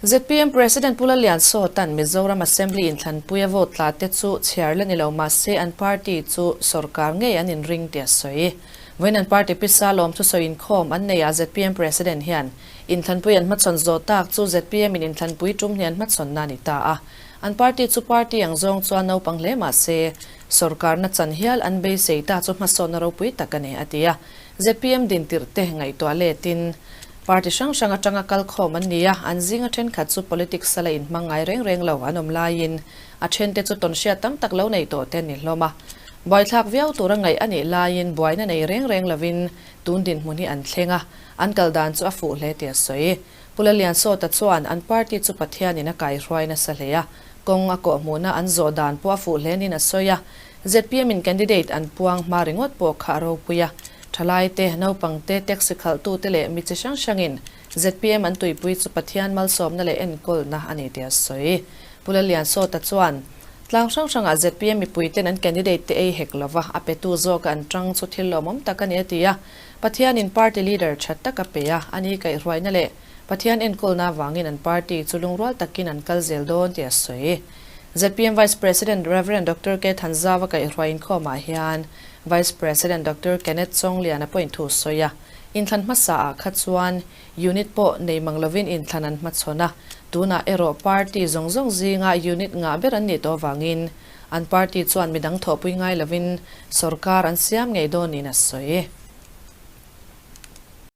ZPM President Pu Lalliansawta'n Mizoram Assembly inthlanpuia vote tla te chu chhiar la ni lo mahse an party chu sorkar ngei an inring tih a sawi. Vawiin an party pisa lawm thusawi inkhawm an neihah ZPM President hian inthlanpui an hmachhawn zawh tak chu ZPM in inthlanpui tum hnian hmachhawnna a ni ta a. An party chu party ang zawng chuan naupang hle mahse sorkarna chan hial an beisei ta chu hmasawnna ropui tak a ni a ti a. Zpm dintirh te ngaihtuah letin party hrang hrang atanga kal khawm an ni a, an zinga thenkhat chu politics a la inhmang ngai reng reng lo an awm laiin a thente chu tawnhriat tam tak lo nei tawh te an ni hlawm a. Buaithlak viau tura ngaih a nih laiin buaina nei reng reng lovin tun dinhmun hi an thleng a, an kal dan chu a fuh hle tih a sawi. Pu Lalliansawta chuan an party chu Pathianin a kaihruai nasa hle a, kawng a kawhhmuhna an zawh dan pawh a fuh hle niin a sawi a. Zpm in candidate an puang hma ringawt pawh kha a ropui a, thalai te, naupang te, taxi khalhtu te leh mi chi hrang hrangin zpm an tuipui chu Pathian malsawmna leh enkawlna a ni tih a sawi. Pu Lalliansawta chuan, Tlang hrang hrangah zpm mipui ten an candidate te ei hek lova, a petu zawka an tang chu thil lawmawm tak a ni a ti a. Pathianin party leader tha tak a pe a, ani kaihhruaina leh Pathian enkawlna avangin an party chu lungrual takin an kal zel dawn tih a sawi. Zpm Vice President Rev. Doctor K. Thanzava kaihhruai inkhawmah hian Vice President Doctor Kenneth Chawngliana pawhin thu sawi a. Inthlan hmasaah kha chuan unit pawh nei mang lovin inthlan an hmachhawn a, tunah erawh party zawng zawng zinga unit ngah ber an nih tawh avangin an party chuan midang thawhpui ngai lovin sorkar an siam ngei dawn niin a sawi.